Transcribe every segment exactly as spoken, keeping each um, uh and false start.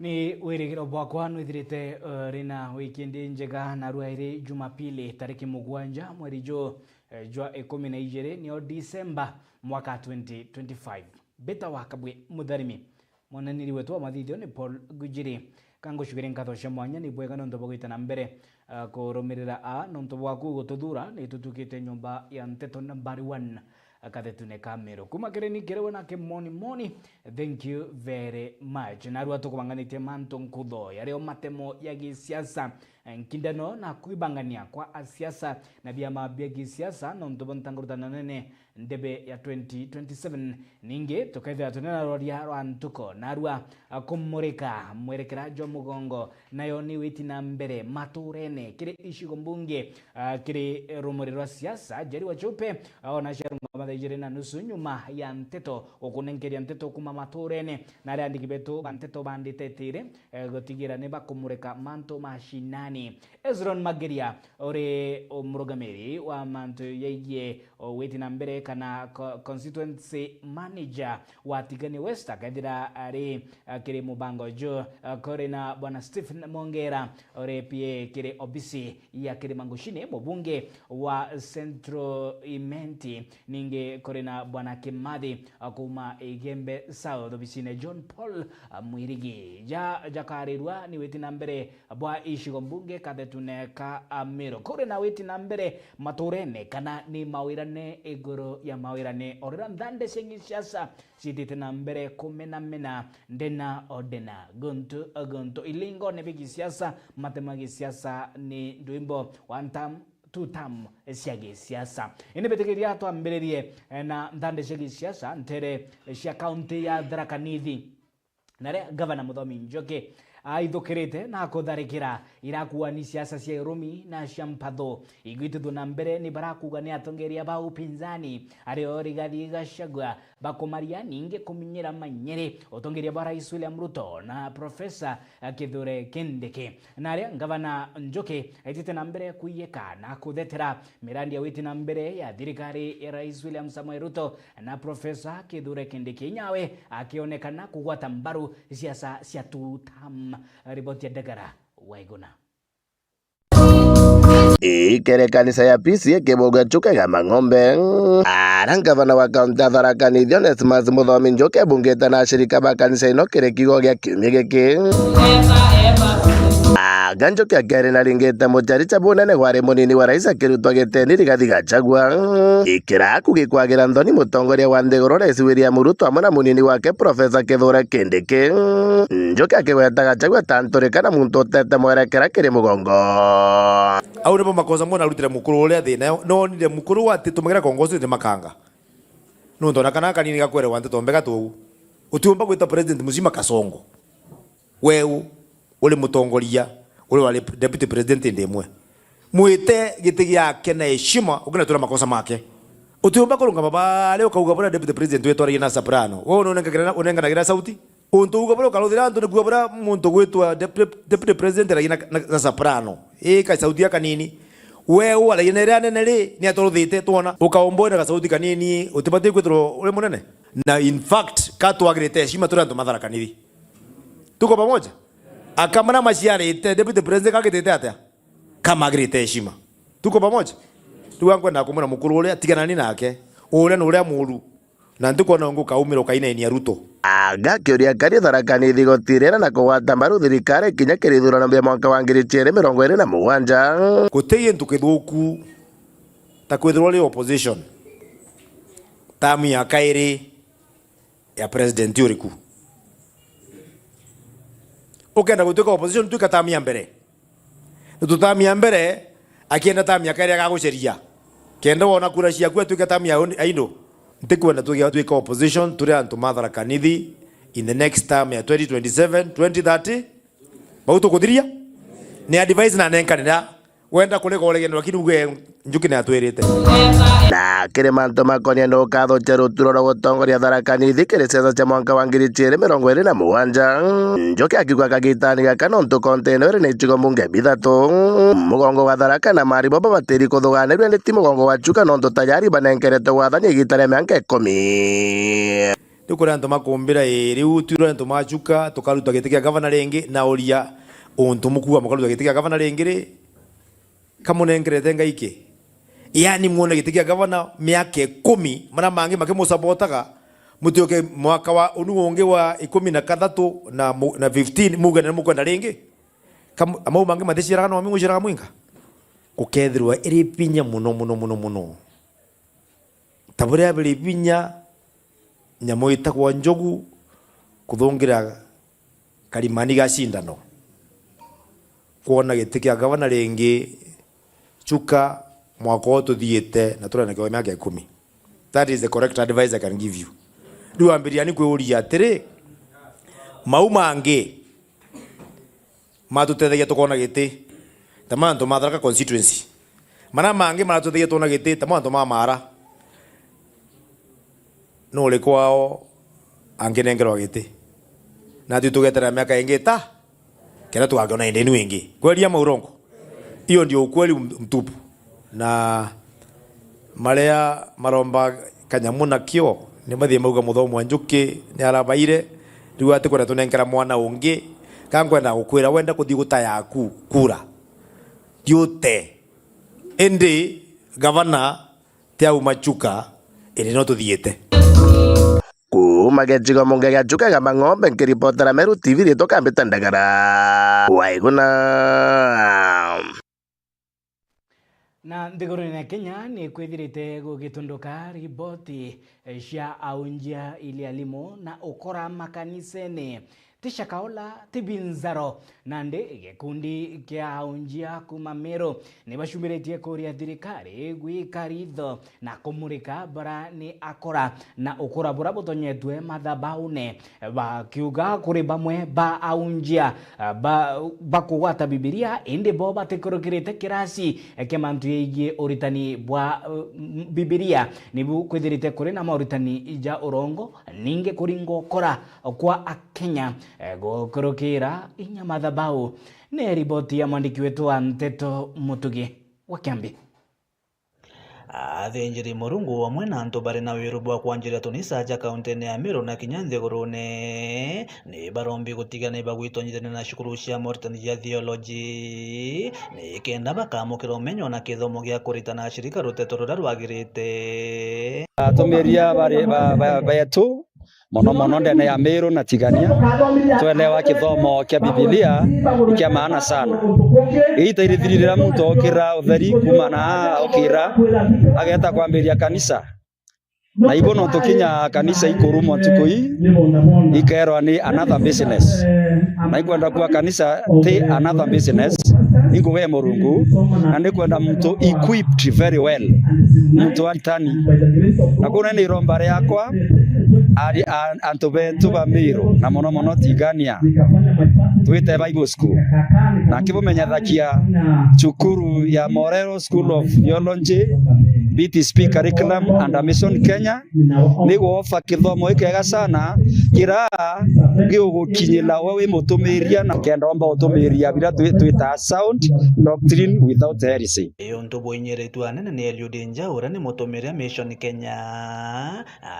Ni wirigiro bwakwa nwithirite, eh, ri na wikendi njega, narua iri Jumapili tariki mugwanja mweri ju, eh, jwa ikumi na ijiri, nio Disemba mwaka twenty twenty-five. Mbitawa Kabwe Mutharimi. Mwananiri wetu wa mathithio ni Paul Gujiri. Kangucugire nkatho cia mwanya ni bwega nontu bwa gwita na mbere, ah, kurumirira aa nontu bwaku gututhura. Ni tutukite nyomba ya nteto nambari one, ah, kathetune ka Meru. Kuma kiri ni kiri we na Kimoni Moni, thank you very much. Narua tukubanganitie mantu nkutho yario matemo ya gisiasa, nkindano na kwibangania kwa asiasa na biama bia gisiasa nontu bwa ntangurutano nene ndebe ya twenty twenty-seven. Ningi tukethira twina na rworia rwa ntuko narua, a, kumurika mwerekera jwa mugongo, nayo ni witi na mbere maturene kiri icigo mbunge, a, kiri rumuri rwa siasa. Njeri wa Chupe, a, ona ciarunga mathaa ijiri na nusu nyuma ya nteto ukunenkeria nteto kuma maturene, na aria andiki betu ba nteto bandite tiri, e, gutigira ni bakumurika mantu mashinani. Ezron Mageria, uri murugamiri wa mantu yaigie o witi na mbere kana co-, constituency manager wa Tigania West, akethira ari, eh, kiri mubango ju, eh, kuri na bwana Stephen Mongera, uri P A kiri obisi ya Kirimangushini, mubunge wa Central Imenti, ningi kuri na bwana Kimathi, eh, kuma Igembe South, obisine John Paul, eh, Mwirigi. Ja-, jakarirua ni witi na mbere bwa icigo mbunge kathetune ka Meru. Kuri na witi na mbere maturene kana ni mawirane iguru ya mawirane, o riria nthande cia gisiasa ciitite na mbere kumenamena ndena o ndena, guntu o guntu. Ilingone bia gisiasa, matema gisiasa ni ndwimbo, one term, two term cia gisiasa. Indi bitikiria twambiririe, eh, na nthande cia gisiasa ntere cia kaunti ya Tharaka Nithi. Na riria Gavana Muthomi Njuki aithukirite na kutharikira irakuani siasa cia irumi na cia mpatho igwitithua na mbere, ni barakuga ni atongeria ba upinzani, ario Rigathi Gachagua, bakumaria ningi kuminyira manyiri utongeria bwa Rais William Ruto na Professor Kithure Kindiki. Na riria Gavana Njuki aitite na mbere kwiyika na kuthetera mirandi ya witi na mbere ya thirikari ya Rais William Samoei Ruto na Professor Kithure Kindiki, inyawe akionekana kugwata mbaru siasa cia two term. Riboti ya Ndagara Waiguna. Ikere kanisa ya P C A Kibunge Chuka ya Mang'ombe. Ara ngavana wa kaunti ya Tharaka Nithi Onesmus Muthomi Njuki abungite na ashirika ba kanisa ino kiri kiugo gia kiumia giki. Aga Njuki akiari na ringite muchari cha bunene gwari munini wa rais akirutwa giteni Rigathi Gachagua. Ikira aku gikwagira nthoni mutongoria wa nthiguru Rais William Ruto amwe na munini wake Professor Kithure Kindiki. Njuki akigweta Gachagua ta nturika na muntu utete mwerekera kiri mugongo. Au nibo makosa mona arutire mukuru uria thina yo. Nonire mukuru atitumagira kongosi ni makanga. Nontu ona kana kanini gakwerewa nteto mbega tu. Utiumba gwita president muzima kasongo. Weu uri mutongoria, uri wari deputy president ndi imwe. Mwite giti giake na heshima, ukina tura makosa make. Utiumba kurungama baria ukauga buria deputy president witwaragia na soprano. We unengagira, unenganagira sauti? Untu uga buria ukaruthira antu nikuo buria muntu gwitwa dep-, dep-, deputy president aragia na, na, na soprano. Ii ka sauti ya kanini. We waragia na iria nene ri, ni aturuthite twona. Ukaumba na gasauti kanini, utibati kwithirwa uri munene. Na in fact, ka twagirite heshima turi antu ma Tharaka Nithi. Tuko pamoja? Akamana maciarite, deputy president kagitite atia? Kamagirite heshima. Tuko pamoja? Riu ankwenda kumwira mukuru uria, tiganani nake. Uria ni uria muru. Na ntikwona ungi ukaumira ukainainia Ruto. Aga kiuria kari Tharaka Nithi gutirira na kugwata mbaru thirikari kinya kiri ithurano bia mwaka wa ngiri igiri mirongo iri na mugwanja. Guti gintu kithuku ta kwithirwa uri opposition. Tamu ya kairi ya president uriku. Ukenda gutuika opposition, tuika tamu ya mbere. Nitutamia mbere, akienda tamia kairi agaguceria. Kenda wona kura ciaku atuike tamia ya undi, aindo. Ntikwenda tuge twika opposition, turi antu ma Tharaka Nithi in the next term ya twenty twenty-seven, twenty thirty. Bau tukuthiria? Ni advice na nenkanira. Wenda kurega uregene, lakini uge Njuki ni atwirite. Na kiri mantu makonie ni ukathukia ruturo rwa gutongoria Tharaka Nithi kiri siasa cia mwanka wa ngiri igiri mirongo iri na mugwanja. Njuki akiuga kagitani gaka nontu kaunti ino iri na icigo mbunge bithatu, mugongo wa Tharaka na Mari bo babatiri kuthuganirua indi ti mugongo wa Chuka nontu tayari banenkeretwe wathani igita ria mianka ikumi. Riu kuri antu makumbira, ii, riu twirwe antu machuka, tukaruta giti kia gavana ringi, na uria untu mukuga mukaruta giti kia gavana ringi ri, kamunenkerete Ngai ki? Yaani mwone giti kia gavana miaka ikumi, maria mangi makimusapotaga, mutioke mwaka wa unu ungi wa ikumi na kathatu na mu-, na fifteen, muge ni mukwenda ringi? Kam-, amau mangi maticiraga, no amwe muciraga mwinga? Gukethirwa iri binya muno, muno, muno, muno. Ta buria biri binya nyamu itagwa njogu kuthungira karimani ga cindano, kwona giti kia gavana ringi, chuka mwaka uu tuthiite na turi na kio miaka ikumi. That is the correct advice I can give you. Riu ambiriria ni kwiuria atiri, mau mangi matutethagia tukona giti, ta mantu ma Tharaka constituency. Maria mangi maratutethagia twona giti, ta mantu ma Mara. Nuri kwao anginengerwa giti? Natwi tugeterera miaka ingi ita, kenda tugakiona indenu ingi. Kweli ama urongo? Hiyo ndio ukweli mtupu. Na maria maromba kanyamu nakio, ni mathie mauga Muthomi wa Njuki ni arabaire, riu atikwenda tunenkera mwana ungi. Ka nkwenda gukwira, wenda kuthii guta yaku kura, thiute. Indi gavana ti auma Chuka, indi no tuthiite. Kuuma gicigo munge gia Chuka Igamba Ng'ombe, nkiripotera Meru T V, riitwa Kambita Ndagara. Waiguna. Na nthigurune ya Kenya ni kwithirite gugitunduka riboti cia aunjia iria alimu na ukora makanisene. Ti Shakahola, ti Binzaro, nandi gikundi kia aunjia kuuma Meru ni bacumiritie kuria thirikari gwika ritho na kumurika bara ni akora na ukora bura butonyetwe mathabaune, bakiuga kuri bamwe ba aunjia, ah, ba, bakugwata Bibilia, indi bo batikurukirite kirasi kia mantu yegii uritani bwa, uh, Bibilia, nibu kwithirite kuri na mauritani ja urongo, ningi kuringa ukora kwa Akenya, eh, gukurukira inya mathabau. Ni riboti ya mwandiki wetu wa nteto Mutugi wa Kiambi. Athinjiri Murungu amwe na antu bari na wiru bwa kwanjiria tunisa ja kauntine ya Meru na kinya nthigurune ni barombi gutiga ni bagwitonyithania na cukuru cia moritani ja theology, ni kenda bakamukira umenyo na kithomo gia kuritana ashirika ruteto ruria rwagirite. Atumiria bari ba, ba, betu mono mono ndene ya Meru na Tigania, twelewa kithomo kia Bibilia ni kia maana sana. Iita irithiri riria muntu okira utheri kuuma na okira, ageta kwambiria kanisa. Na ibo nontu kinya kanisa ikurumwa ntuku ii, ikerwa ni another business. Na ikwenda kuwa kanisa ti another business, inkuga e Murungu, na nikwenda muntu equipped very well, muntu aritani. Na kuu ni iromba riakwa, ari, a, antu betu ba Meru, na mono mono Tigania, twite Bible school. Na kibumenyathakia cukuru ya Morero School of Theology, B T S P curriculum under Mission Kenya, ni gwofa kithomo gikega sana, kira gigugukinyira we wi mutumiria, na kenda omba utumiria biria twi-, twitaga sound doctrine without heresy. Ii untu bwinyiritue anene ni Eliud Njau, uria ni mutumiria Mission Kenya,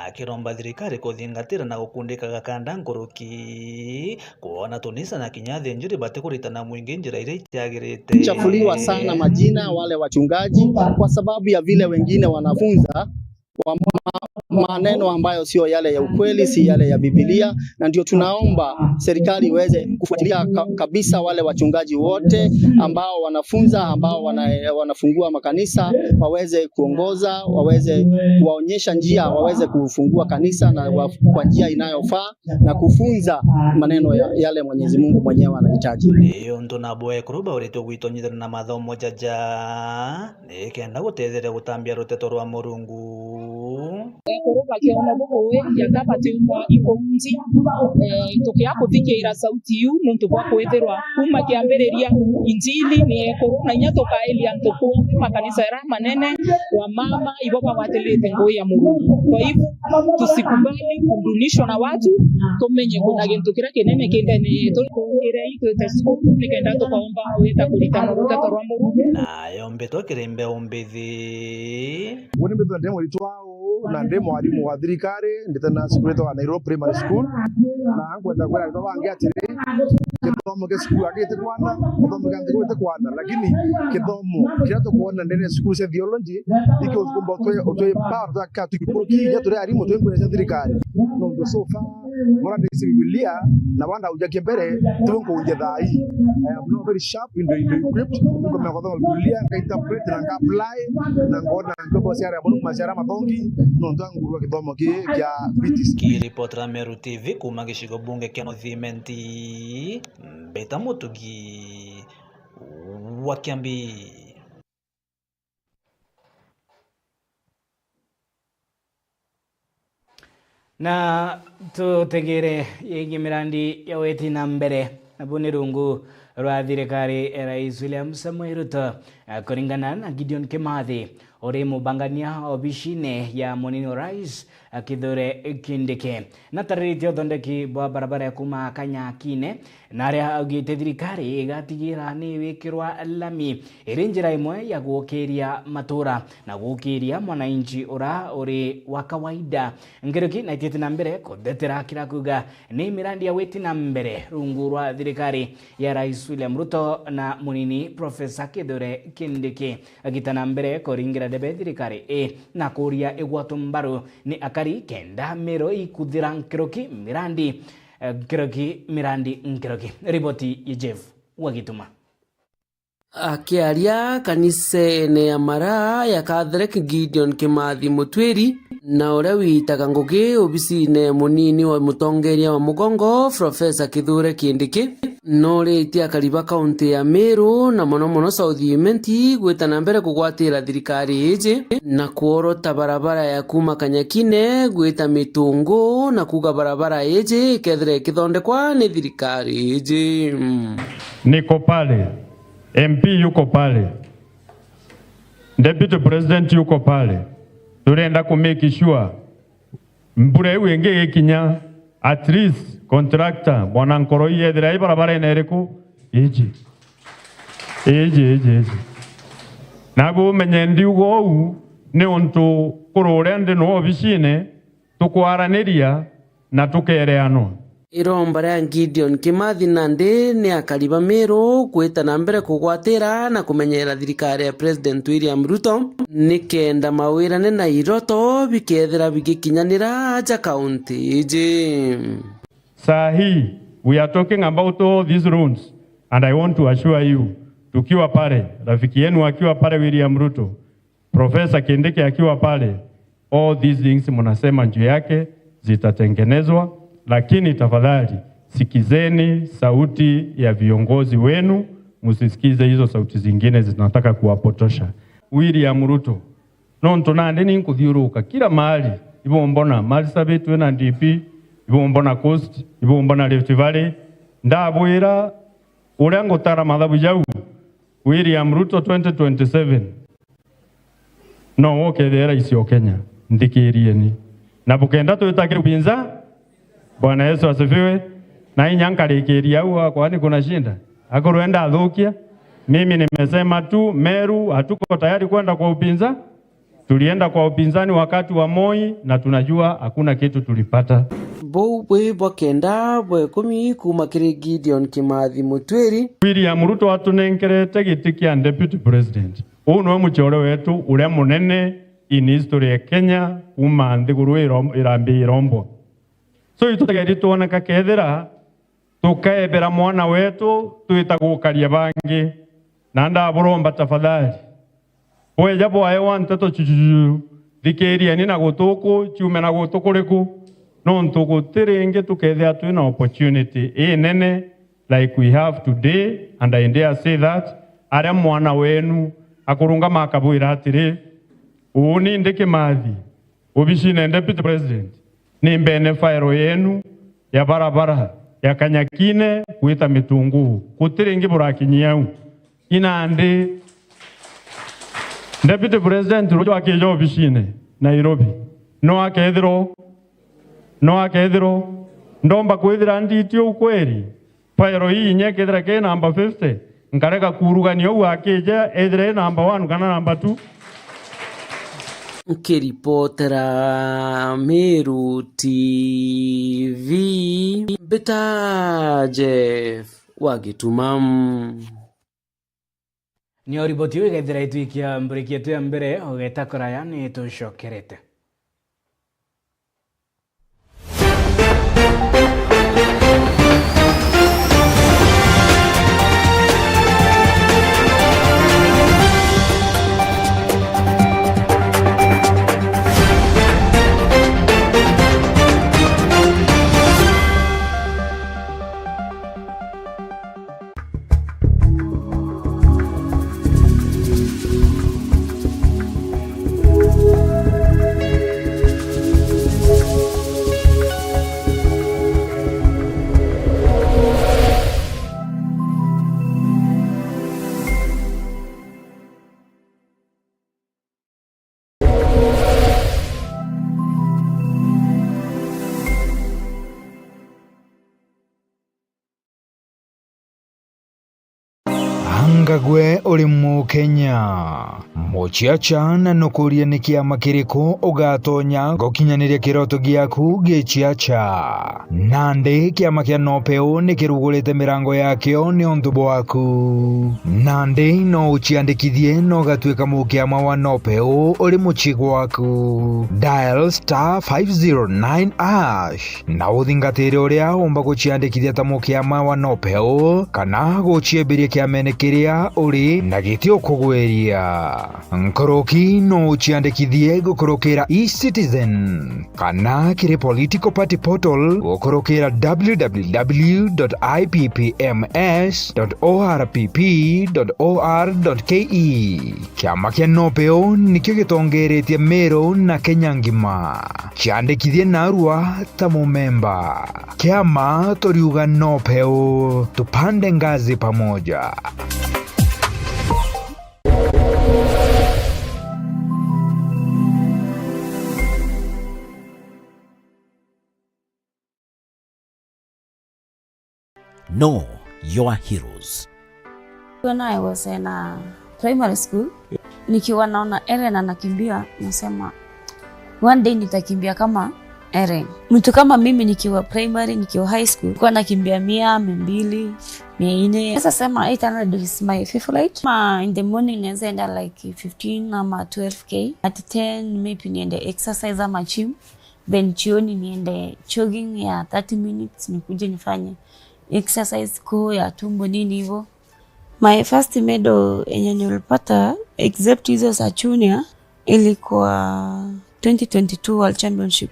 akiromba thirikari kuthingatira na gukundika gakanda nkuruki, kwona tunisa na kinya athinjiri batikuritana mwingi njira iria itiagirite. Chafuliwa sana majina wale wachungaji kwa sababu ya vile wengine wanafunza kwa ma-, maneno ambayo sio yale ya ukweli, si yale ya Biblia, na ndio tunaomba serikali iweze kufuatilia ka-, kabisa wale wachungaji wote ambao wanafunza, ambao wana-, wanafungua makanisa, waweze kuongoza, waweze kuwaonyesha njia, waweze kufungua kanisa na wa-, kwa njia inayofaa na kufunza maneno ya-, yale Mwenyezi Mungu mwenyewe anahitaji. Ni untu nabo ekuru bauritwe gwitonyithania na mathomo jaja, nikenda gutetheria gutambia ruteto rwa Murungu. Ekuru bakiona bubuui, kiaka batiumba ikunji, eh, tukia kuthikiira sauti iu, nuntu bwa kwithirwa kuuma kiambiriria injili ni ekuru, na inya tukairia antu kuuga makanisa jaria manene, wamama ibo bagwatirite ngugi ya Murungu. Kwa hivyo, tusikubali kudunishwa na watu, tumenye kwina gintu kiria kinene ki ndene yetu. Tukirei twite cukuru, nikenda tukaomba gwita kuritana ruteto rwa Murungu. Nayo mbitwa kiri mbeu mbithi. Uu ni mbitwa ndi muritwa uu, na Ndi mwarimu wa thirikari, ndite na cukuru itagwa Nairobi Primary School, na nkwenda kwira aritwa bangi atiri, githomo gia cukuru aki giti kwana, githomo gia nthiguru giti kwana, lakini githomo kiria tukwona ndene ya cukuru cia theology, ikio tukumba utwe, utwe power tuka tukikuruki, inya turi arimu twi ngugi cia thirikari. Nontu so far, bora ndisi Bibilia, na banda uja kimbere, tu nkuja thaa ii. I am not very sharp, indo, indo equipped, nkomenya kuthoma Bibilia, nga interpret na nga apply, na ngona nkomba ciara mono kuma ciara mathongi, nontu angurwa githomo ki kia B T C. Kiripotera Meru T V kuma gicigo bunge kia North Imenti, Mbeta Mutugi wa Kiambi. Na tutegere yegii mirandi ya weti na mbere, nabu ni rungu rwa thirikari ya Rais William Samoei Ruto, eh, kuringana na Gideon Kimathi, uri mubangania obicine ya munini wa rais, eh, Kithure Kindiki. Natariritie uthondeki bwa barabara ya kuma Kanyakine, na aria augite thirikari igatigira ni wikirwa lami iri njira imwe ya gukiria matura na gukiria mwananchi ura uri wa kawaida. Ngeruki na ititi na mbere kuthetera kira kuga ni mirandi ya witi na mbere rungu rwa thirikari ya Rais William Ruto na munini Professor Kithure Kindiki. Agita na mbere kuringira debe thirikari ii na kuria igwatwo mbaru ni akari kenda Meru ikuthira nkeruki mirandi, eh, nkeruki mirandi nkeruki. Riboti ya Jeff Wagituma. Akiaria kanisene ya Maraa ya Catholic, Gideon Kimathi Mutwiri, na uria witaga ngugi obisine ya munini wa mutongeria wa mugongo, Professor Kithure Kindiki, noritie akari ba kaunti ya Meru, na mono mono South Imenti, gwita na mbere kugwatira thirikari iji na kworota barabara ya kuma Kanyakine gwita Mitungu, na kuga barabara iji ikethira ikithondekwa ni thirikari iji. Niko pale, M P yuko pale, Deputy President yuko pale. Turenda ku make sure mbura iu ingi igikinya, at least contractor, bwana Nkoroi, ethira i barabarene iriku? Iji. Iji, iji, iji. Nabu umenye ndiuga uu ni untu kuri uria ndi noo obicine, tukwaraniria na tukereanwa. Iromba ria Gideon Kimathi nandi ni akari ba Meru gwita na mbere kugwatira na kumenyera thirikari ya President William Ruto, nikenda mawirane na iroto bikethira bigikinyanira aja kaunti iji. Saa hii, we are talking about all these roads, and I want to assure you, tukiwa pale, rafiki yenu akiwa pale William Ruto, Professor Kindiki akiwa pale, all these things mnasema juu yake zitatengenezwa, lakini tafadhali sikizeni sauti ya viongozi wenu, msisikize hizo sauti zingine zinataka kuwapotosha. William Ruto, nontu nandi ni nkuthiuruka kila mahali, ibumbona Marsabit twina D P, ibumbona Coast, ibumbona Rift Valley, ndabwira uria ngutara mathabu jau, William Ruto twenty twenty-seven, no ukethira rais o Kenya, nthikirieni. Na bukenda twitakire upinza, Bwana Yesu asifiwe. Na inya nkarikiria au, kwani kuna shinda? Akorwo enda athukia. Mimi nimesema tu, Meru hatuko tayari kwenda kwa upinza. Tulienda kwa upinzani wakati wa Moi na tunajua hakuna kitu tulipata. Buu bwi bwa kenda bwa ikumi kuuma kiri Gideon Kimathi Mutwiri. William Ruto atunenkerete giti kia Deputy President. Uu niwe mucore wetu uria munene in history ya Kenya kuuma nthiguru irom-, irambi irombwa. So, itutegeri twoneka kethira tukaebera mwana wetu twita gukaria bangi. Na ndaburomba tafadhali, bweja bwaewa nteto chuchuchu, thikirieni na gutuku, ciume na gutu kuriku, nontu guti ringi tukethira twina opportunity inene like we have today, and I dare say that, aria mwana wenu akurungama akabwira atiri, uuni ndi Kimathi, obicine Deputy President, ni mbene fairo yenu ya barabara ya Kanyakine gwita Mitunguu. Guti ringi burakinyia au. Inandi Deputy President ruju akija obicine Nairobi, no akethirwo, no akethirwo, ndomba kwithira nditi uu kweri? Fairo ii inya ikethira kiri namba fifty, nkarega kurugania uu akija, ethira i namba one kana namba two. nkiripotera Meru T V, mbita Jeff wa Gituma. Nio riboti iu igethira itwikia mburiki yetu ya mbere, ugeta kuraya ni tucokerete. Anga gwe uri Mukenya? Muciaca na nukuria ni kiama kiriku ugatonya gukinyaniria kiroto giaku giciaca? Nandi kiama kia Nopeu ni kirugurite mirango yakio niuntu bwaku. Nandi no uciandikithie na ugatuika mukiama wa Nopeu uri mucii gwaku. Dial star five zero nine hash na uthingatire uria umba guciandikithia ta mukiama wa Nopeu kana guciembiria kiamene kiria uri na giti ukugwiria. Nkuruki no uciandikithie gukurukira eCitizen kana kiri political party portal gukurukira w w w dot i p p m s dot o r p p dot o r dot k e. Kiama kia Nopeu nikio gitongeretie Meru na Kenya ngima. Ciandikithie narua ta mumemba. Kiama turiuga Nopeu, tupande ngazi pamoja. Know your heroes. When I was in a primary school, nikiwa naona Ellen anakimbia, nasema, "One day nitakimbia kama Ellen." Mtu kama mimi nikiwa primary, nikiwa high school, nilikuwa nakimbia mia, mia mbili, mia nne. Sasa sema eight hundred is my favorite. Ma in the morning naweza enda like fifteen ama twelve K. At ten maybe niende exercise ama gym. Then jioni niende jogging ya thirty minutes, nikuje nifanye exercise kuu ya tumbo nini hivyo. My first medal yenye nilipata, except hizo za junior, ilikuwa twenty twenty-two World Championship.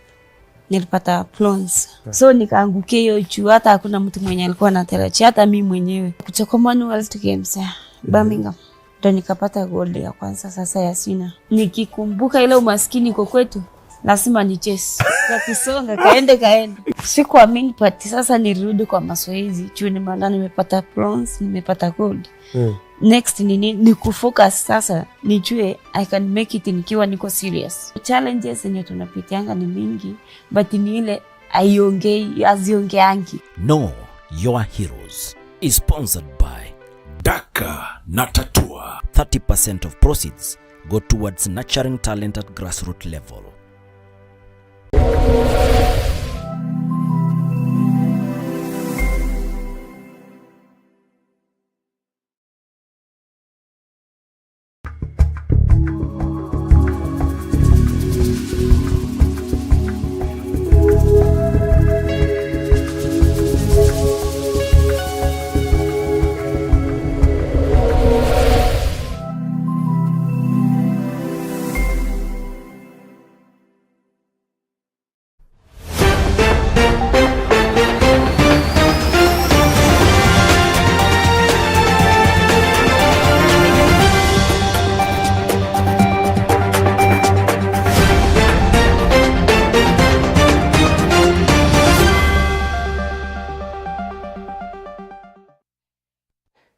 Nilipata bronze. So nikaangukia hiyo juu, hata hakuna mtu mwenye alikuwa anatarajia, hata mimi mwenyewe. Kuja Commonwealth Games ya Birmingham. Ndo nikapata gold ya kwanza sasa ya senior. Nikikumbuka ile umaskini iko kwetu, lazima ni chase. Kakisonga, kaende, kaende. Sikuamini, but sasa nirudi kwa mazoezi. Juu nimeona nimepata bronze, nimepata gold. Mm. Next ni nini? Ni kufocus sasa, nijue I can make it nikiwa niko serious. Challenges zenye tunapitianga ni mingi, but ni ile aiongei, aziongeangi. Know your heroes is sponsored by Daka na Tatua. Thirty percent of proceeds go towards nurturing talent at grassroots level.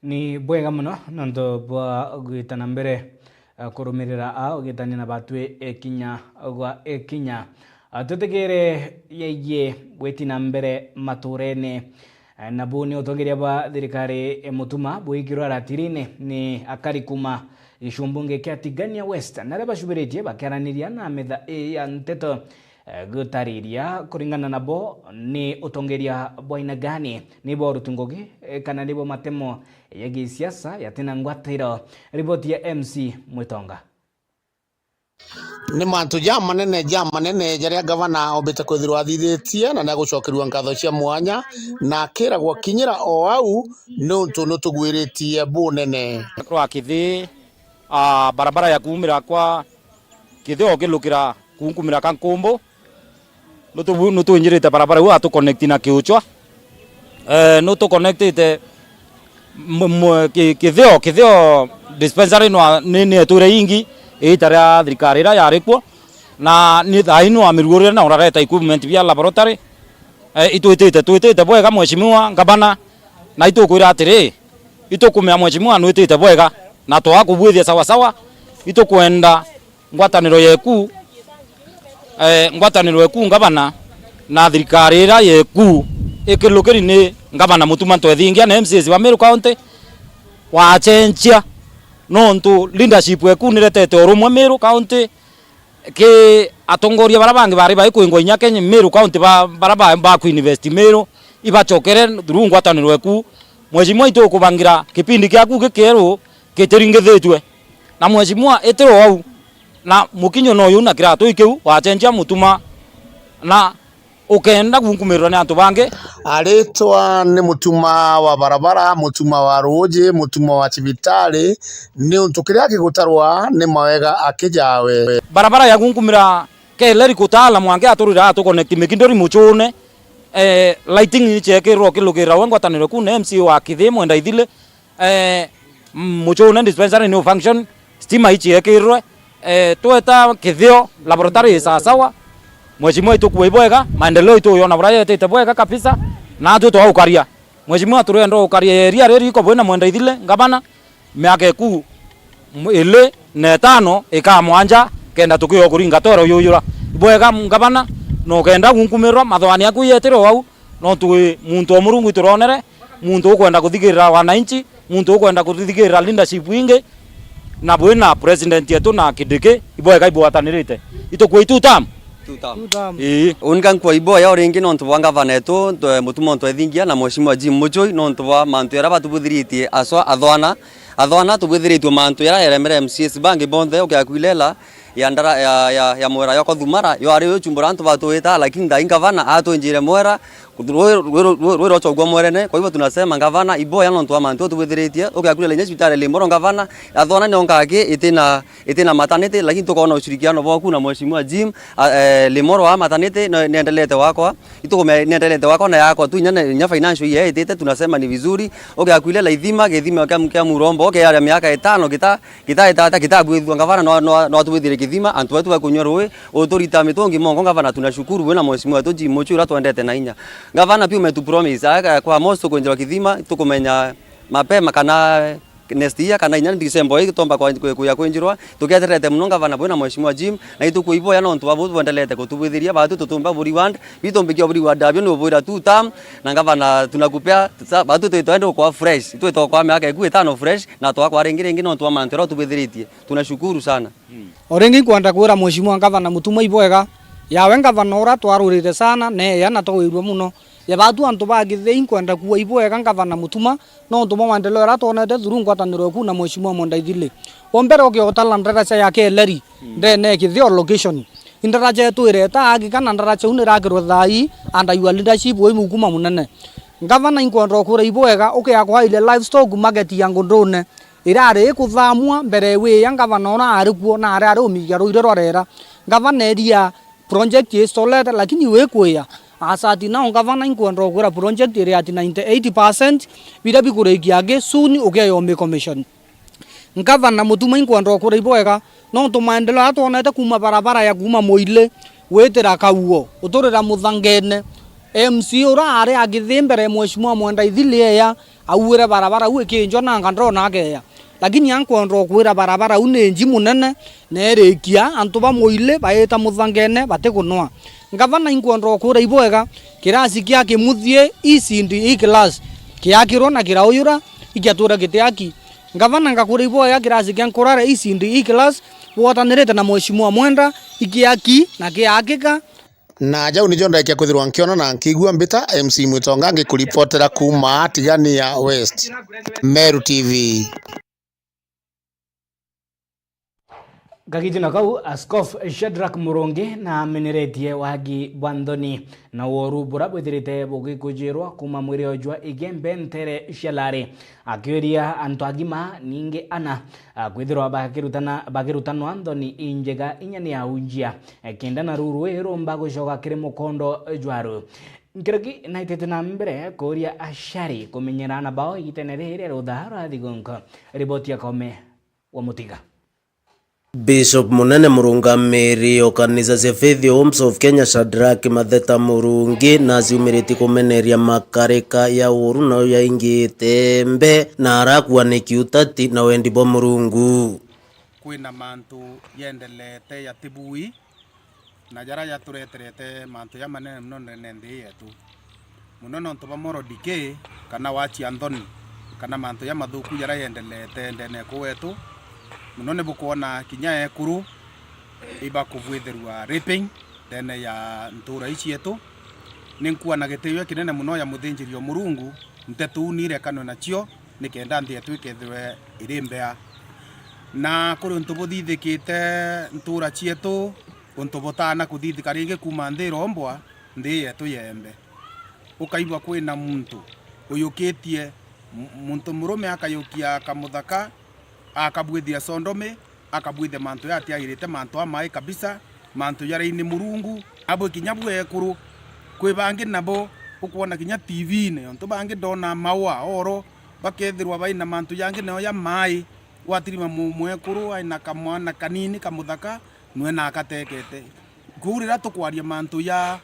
Ni bwega mono nontu bwa gwita na mbere, eh, kurumirira a ugitania na batwi ikinya gwa ikinya. Ah, twitikire yaigie gwiti na mbere maturene. Eh, nabu ni utongeria bwa thirikari, eh, Mutuma bwikirwe ratirine ni akari kuma Gicumbunge kia Tigania West, naria bacubiritie bakiaraniria na metha ii ya nteto, eh, gutariria kuringana nabo ni utongeria bwa aina gani nibo uruti ngugi, eh, kana nibo matemo ya gisiasa yatina ngwatiro. Riboti ya M C Mwitonga. Ni mantu jamanene, jamanene jaria gavana ombite kwithirwa athithitie, na niagucokerua nkatho cia mwanya, na akiragwa kinyira o au niuntu nutugwiritie bunene. Rwa Kithii, ah, barabara ya kuumira kwa Kithii ukilukira kunkumira Kankumbu, nutu-, nutwinjirite barabara iu atuconnect na Kiuchwa. Eh, nutuconnectite m-, m-, ki-, Kithio, Kithio dispensary nwa-, ni, ni eture ingi iita ria thirikari iria yari kuo, na ni thaa ii nwamirugurire na urareta equipment bia laboratory. Eh, itwitite, twitite bwega, Mheshimiwa Ngavana, na itukwira atiri, itukumea Mheshimiwa nwitite bwega, na twaa kubwithia sawa sawa, itukwenda ngwataniro yeku, eh, ngwataniro yeku ngavana na thirikari iria yeku ikilukiri ni ngavana Mutuma Ntwethingia na M C As ba Meru County, wacenjia, nontu leadership yeku niretete urumwe Meru County, ki atongoria bara bangi bari baikwingwa inya Kenya, Meru County ba-, bara ba-, bakuinvest Meru, ibacokere through ngwataniro yeku. Mheshimiwa, itukubangira kipindi kiaku gikieru kitiringithitue. Na Mheshimiwa, itiro au, na mukinyo no uyu na kiratu ikiu, wacenjia Mutuma, na ukenda gunkumirwa ni antu bangi. Aritwa ni Mutuma wa barabara, Mutuma wa ruuji, Mutuma wa cibitari, niuntu kiria gigutarwa ni mawega akijawe. Barabara ya gunkumira Keleri kutaala mwanka aturira atuconnect Mikindori Muchune, eh, lighting ni ciekirwe ukilukira we ngwataniro ku na M C A wa Kithii Mwenda Ithili, eh, Muchune dispensary ni function, stima iciekirwe, eh, tweta Kithio laboratory i sawasawa. Mheshimiwa, itukua ibwega, maendeleo ituyona buria yetite bwega kabisa, na atwi twaukaria. Mheshimiwa, turienda ukaria eria riri iko bwina Mwenda Ithili, ngavana, miaka iku m-, ili na itano ika mwanja, kenda tukio kuringa twero yuyura. Ibwega ngavana, na ukenda gunkumirwa, mathwani aku yetire o au, nontu wi muntu o Murungu ituronere, muntu ukwenda kuthikirira wananchi, muntu ukwenda kuthikirira leadership ingi, na bwina president yetu na Kindiki, ibwega ibwatanirite. Itukua two term? Two term. Two term. Ii. Unika nkua iboya o ringi nontu bwa ngavana etu, ntwe-, Mutuma Ntwethingia na Mheshimiwa Jim Muchui, nontu bwa mantu jaria batubwithiritie aswa athwana. Athwana tubwithiritue mantu jaria jaremere M C As bangi bonthe, ukiakuilela ya ndara, ya, ya, ya mwera yoko Thumara, yo ari uchumbura antu batuita, lakini thai ngavana atwinjire mwera, rwi, rwi, rwi, rwi rocogua mwerene. Kwa hivyo tunasema ngavana, iboya nontu wa mantu tubwithiritie, ukiakuilela inya cibitari Limuru ngavana, athwana nionka aki itina itina maternity, lakini tukoona ushirikiano bwaku na Mheshimiwa Jim, a, eh, Limuru wa maternity, no, niendelete wakwa, itukumea niendelete wakwa na yakwa tu, inya, inya financial year itite, tunasema ni vizuri. Ukiakuilela ithima, githima kia, kia Murombo, ukiaria miaka itano, kita, kita, kita, kita, gitabuithua ngavana, no, no, no atubwithire kithima, antu batu bakunywa rui, uturita mitungi mongo, ngavana, tunashukuru we na Mheshimiwa wetu Jim Muchui uria twendete na inya. Ngavana, pia umetu promise, aka, kwa most tukwinjirwa kithima, tukumenya mapema kana next year kana inya December ii tomba kwa, kwa, kwa kwinjirwa. Tugeterete muno ngavana bwe na Mheshimiwa Jim, na itukuiboya nontu bwa bubu bwendelete kutubwithiria. Batu tutumba bu reward, bitumbikia bu reward abio ni ubwira two term, na ngavana tunakupea sa-, batu twitwende kwa fresh, twitwa kwa miaka iku itano fresh, na twakwa ringi ringi nontu wa mantu aria utubwithiritie. Tunashukuru sana. O ringi nkwenda kwira Mheshimiwa Ngavana Mutuma ibwega, yawe ngavana uria twarurire sana, neya na twawirua muno. Ya batu antu ba Kithii nkwenda kuwa ibwega ngavana Mutuma, nontu bwa maendeleo jaria twonete through ngwataniro eku na Mheshimiwa Mwenda Ithili. Wa mbere ukiotala ndaraca ya Keleri, ndene Kithio location. Indaraca yetu ireta agika na ndaraca iu nirakirwe thaa ii under your leadership wi mukuma munene. Ngavana inkwenda ukwira ibwega ukiakwairia livestock market ya Ngundune irari ikuthamua mbere wiya ngavana uria ari kuo na ari ari umigia ruire rwa rera. Ngavana eria project ii stalled, lakini wi kwia. As at now, ngavana inkwenda ukwira project iri at ninety eight percent, biria bikurikia aki soon ukeya umi commission. Ngavana Mutuma inkwenda ukwira ibwega, nontu maendeleo aria twonete kuuma barabara ya kuuma Muili gwitira Kauo, uturira Muthangene, M C A uria ari a Kithii mbere Mheshimiwa Mwenda Ithili eya, auire barabara au ikinjwa nanga ndona akeya. Lakini ankwenda ukwira barabara au ni nji munene, na irikia, antu ba Muili baita Muthangene batikunwa. Ngavana inkwenda ukwira ibwega, kirasi kia Kimuthie E C D E class kiakirwa na kirauyura, ikiatura kitiaki. Ngavana, ngakuria iboya kirasi kia Nkurara E C D E class, bwatanirite na Mheshimiwa Mwenda, ikiaki na kiakika. Na jau nijo ndaikia kwithirwa nkiona na nkigua mbita. M C Mwitonga ngikuripotera kuuma Tigania West, Meru T V. Gagitino kau, Askofu Shadrack Murungi naameneretie wagi bwa nthoni na woru buria bwithirite bugikujirwa kuuma mwiri o jwa Igembe nteere cia Lari, akiuria antu agima ningi ana, a, kwithirwa bakirutana-, bakirutanwa nthoni injega inya ni aunjia, e, kenda naru rui rumba gucoka kiri mukondo jwaru. Nkuruki naitite na mbere kuuria aciari kumenyera aana bao igitene riri ria rutha rwa thigunku. Riboti ya Kome wa Mutiga. Bishop Munene murungamiri o kanisa cia Faith Homes of Kenya, Shadrack Matheta Murungi, naciumiritie kumeneria makarika ya uru nau yaingite mbe na arakua ni kiutati na wendi bwa Murungu. Kwina mantu yendelete yatibui, na jaria jatureterete mantu jamanene mono ndene nthi yetu, mono nontu bwa moral decay, kana wacia nthoni, kana mantu jamathuku jaria yendelete ndene kuu wetu. Mono ni bukwona kinya ekuru ibakubwithirwa raping ndene ya ntura ii cietu. Ni nkuua na gitio kinene mono ya muthinjiri o Murungu, nteto uu ni irekanwe nacio, nikenda nthi yetu ikethirwe iri mbea. Na kuri untu buthithikite ntura cietu, untu butaana kuthithika ringi kuuma nthi irombwa, nthi yetu yembe. Ukaigua kwina muntu uyukitie, m-, muntu murume akayukia kamuthaka, akabwithia sondomi, akabwithia mantu jatiagirite, mantu amai kabisa, mantu jaria ni Murungu. Abwe kinya bwekuru, kwi bangi nabo ukwona kinya T V-ini, ontu bangi ndona maua oro, bakethirwa baina mantu jangi neo ja mai, watirima mu-, mwekuru aina kamwana kanini kamuthaka, nwe na akatekete. Kuu riria tukwaria mantu ja,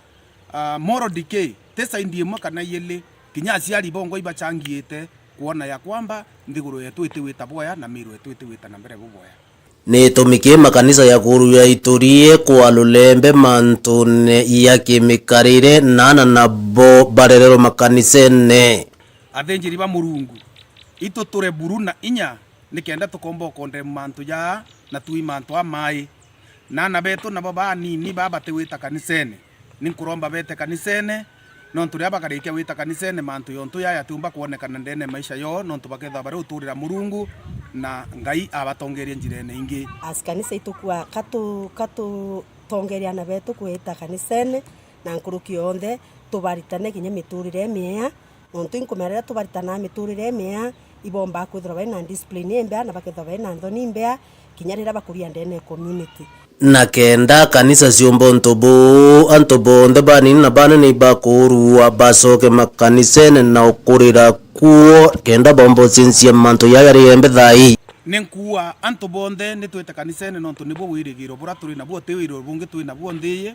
ah, moral decay, ti side imwe kana iili, kinya aciari bongwa ibachangiite kwona ya kwamba nthiguru yetu itiwita bwaya na miiru yetu itiwita na mbere bubwaya. Ni itumi ki makanisa ya kuru ya Iturie kwa lulembe mantune ya kimikarire, na aana nabo barererwa makanisene. Athinjiri ba Murungu, itu ture buru na inya, nikenda tukomba ukondemu mantu jaa na tui mantu amai. Na aana betu nabo banini baa batiwita kanisene, ni nkuromba bete kanisene, nontu riria bakarikia wita kanisene, mantu yontu jaa jatiumba kwonekana ndene ya maisha yoo, nontu bakethirwa bari uturira Murungu na Ngai abatongerie njirene ingi. As kanisa itukua katu-, katutongeria aana betu kwita kanisene, na nkuruki yonthe tubaritane kinya miturire miea. Nontu inkumenya riria tubaritanaga miturire imea, ibombaga kwithirwa bari na discipline imbea na bakethirwa bari na nthoni imbea, kinya riria bakuria ndene ya community. Na kenda kanisa ciumba untu buu, antu bonthe banini na banene ibakurua bacoke makanisene na ukurira kuo, kenda bomba ucincia mantu jaa jari embe thaa ii. Ni nkuua antu bonthe ni twite kanisene, nontu nibuo wirigiro buria turi nabuo, ti wirigiro bungi twi nabuo nthi ii.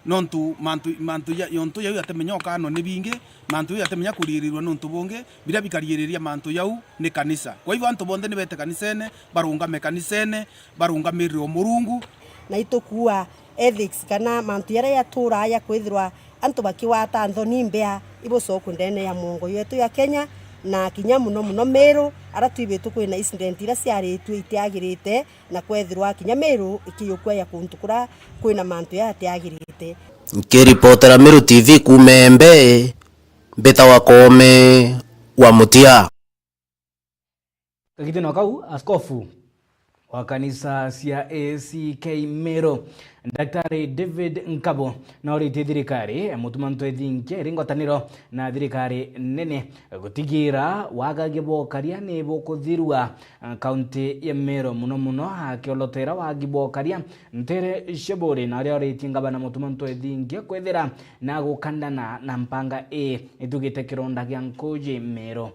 Nontu mantu, mantu ja, yontu jau jatimenya ukaanwa ni bingi, mantu jau jatimenya kuriirirua ni untu bungi, biria bikaririria mantu jau ni kanisa. Kwa hivyo antu bonthe ni bete kanisene, barungame kanisene, barungamirire o Murungu. Na itukuua ethics kana mantu jaria jaturaa ja kwithirwa antu bakigwata nthoni imbea ibucokwe ndene ya mwongo yetu ya Kenya, na kinya muno muno Meru, aria twibitu kwina incident iria ciaritue itiagirite, na kwethirwa kinya Meru ikiyukua ya kuntu kuria kwina mantu jatiagirite. Nkiripotera Meru T V kuuma Embe, mbita wa Koome wa Mutia. Kagitino kau, askofu wa kanisa cia A C K Meru, Daktari David Nkabo, nauritie thirikari ya mutuma ntwethingia iri ngwataniro na thirikari nene gutigira wagagia bwa ukaria ni bukuthirua, eh, kaunti ya Meru, muno muno akiolotera wagi bwa ukaria ntere cia Buuri, na aria oritie ngavana mutuma ntwethingia kwithira na gukandana na mpanga ii itugite kironda gia nkuji Meru.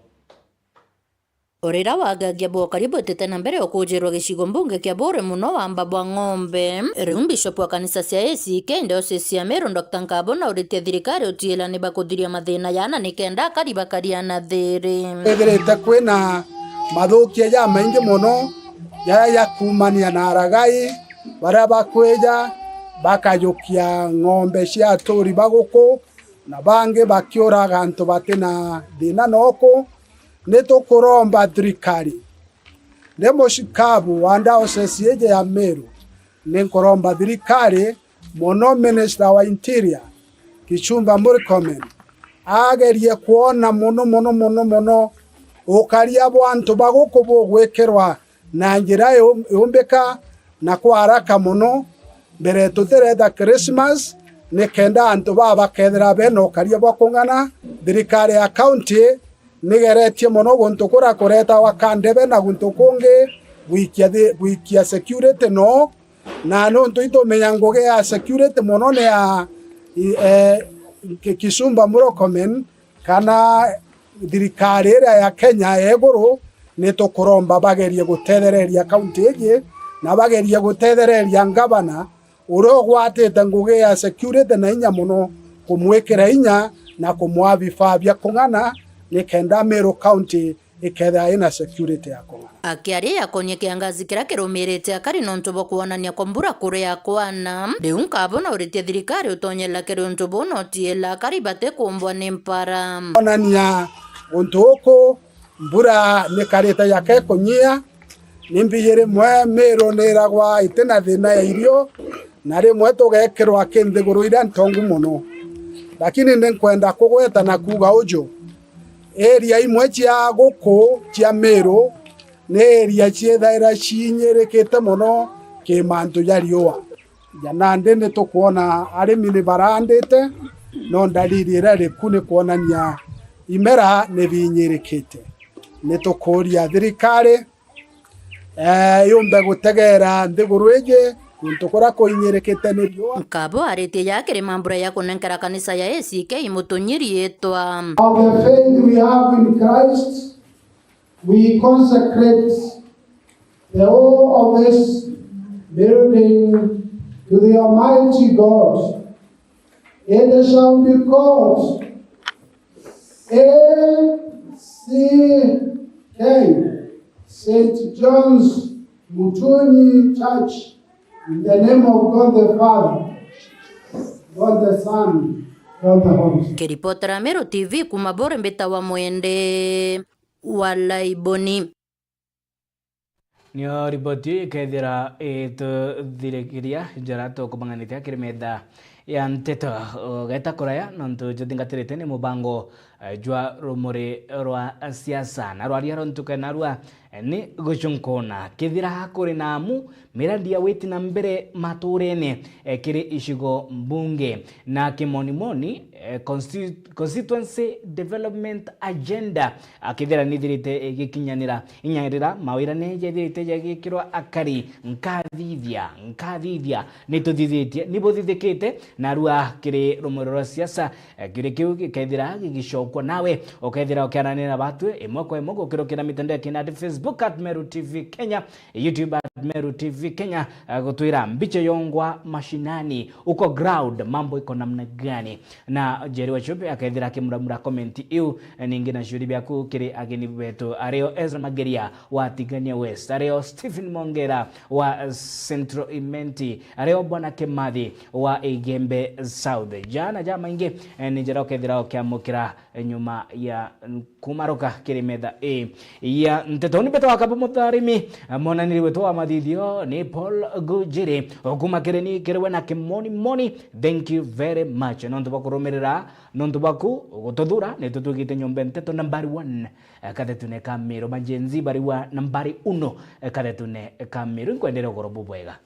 O riria wagagia bwa ukaria bwitite na mbere ukujirwa gicigo mbunge kia Buuri muno wamba bwa Ng'ombe, riu Bishop wa kanisa cia A C K diocese ya Meru, Doctor Nkabo, nauritie thirikari utiila ni bakuthiria mathina jana nikenda akari bakaria na thiri. Kwithirite kwina mathukia jamaingi mono jaria jakuumania na aragai baria bakwija bakajukia ng'ombe cia aturi ba guku, na bangi bakiuraga antu bati na thina noku. Ni tukuromba thirikari Ndi mucikabu wa diocese iji ya Meru, ni nkuromba thirikari, mono Minister wa Interior, Kipchumba Murkomen, agerie kwona mono, mono, mono, mono ukaria bwa antu ba guku bugwikirwa na njira iu-, iumbika na kwa haraka mono, mbere tutireeta Christmas, nikenda antu baa bakethira bena ukaria bwa kung'ana. Thirikari ya county nigeretie mono guntu kuria kuretagwa Kandebe na guntu kungi gwikia thi-, gwikia security no, na nontu itumenya ngugi ya security mono ni ya i-, eh, Ki-, Kipchumba Murkomen, kana thirikari iria ya Kenya ya iguru, ni tukuromba bagerie gutethereria kaunti iji, na bagerie gutethereria ngavana uria ugwatite ngugi ya security na inya mono, kumwikira inya na kumwaa bifaa bia kung'ana, nikenda Meru County ikethira ina security ya kung'ana. Akiaria yakonie kiangazi kiria kirumirite akari nontu bwa kwonania kwa mbura kuria kwana, riu nkabona uritie thirikari utonyela kiri untu buu na utiela akari batikumbwa ni mpara. Onania untu uku, mbura nikarite yaka ikunyia, ni mbiji rimwe Meru niragwa itina thina ya irio, na rimwe tugekirwa ki nthiguru iria ntongu mono. Lakini ni nkwenda kugweta na kuuga uju, area imwe cia guku cia Meru ni area ciithaira ciinyirikite mono ki mantu ja riua. Ja nandi ni tukwona arimi ni baraandite, no ndariri iria iri ku ni kwonania imera ni biinyirikite. Ni tukuuria thirikari, eh, yumbe gutegeera nthiguru iji, guntu kuria kuinyirikite ni riua. Nkabo aritie ja kiri mambura ya kunenkera kanisa ya A C K Mutunyi riitwa. Of the faith we have in Christ, we consecrate the whole of this building to the Almighty God. It shall be called A C K, Saint John's Mutunyi Church, in the name of God the Father, God the Son, God the Holy Spirit. Kiripotera Meru T V kuma Bore, mbitawa Mwende wa Laiboni. Nio riboti iu ikethira ituthirikiria njara tukubang'anitia kiri metha ya nteto. Ugeta kuraya nontu juthingatirite ni mubango, eh, jwa rumuri rwa siasa. Na rwaria rwa ntuke narua, eh, ni gucunkuna. Kethira kuri na amu, miradi ya witi na mbere maturene, eh, kiri icigo mbunge. Na kimonimoni, eh, consti-, Constituency Development Agenda, akithira nithirite igikinyanira, inya rira mawira ni jethirite jagikirwa akari, nkathithia, nkathithia, nituthithitie, nibuthithikite, narua kiri rumuri rwa siasa, eh, kiri kiu gikethira gigicokwa nawe, ukethira ukiaranira na batwi imwe kwa imwe gukirukira mitandao ya kinandi, Facebook at Meru T V Kenya, YouTube at Meru T V Kenya, eh, gutwira mbicha yongwa mashinani, uko ground, mambo iko namna gani? Na Njeri wa Chumbe akethira akimuramura comment iu, eh, ningi na ciuria biaku kiri ageni betu, ario Ezra Mageria wa Tigania West, ario Stephen Mongera wa, eh, Central Imenti, ario Bwana Kimathi wa Igembe South. Jana ja maingi, eh, ni njira ukethira ukiamukira nyuma ya kumaruka kiri metha ii ya nteto. Ni mbeta wa Kabu Mutharimi, monaniri wetu wa mathithio ni Paul Gujiri, o kuma Kireni kiri we na Kimoni Moni. Thank you very much nontu bwa kurumirira, nontu bwaku gututhura. Ni tutwikite nyomba nteto nambari one, eh, kathetune ka Miru. Majenzi bari wa nambari uno, eh, kathetune ka Miru. Nkwendere ugoro bubwega.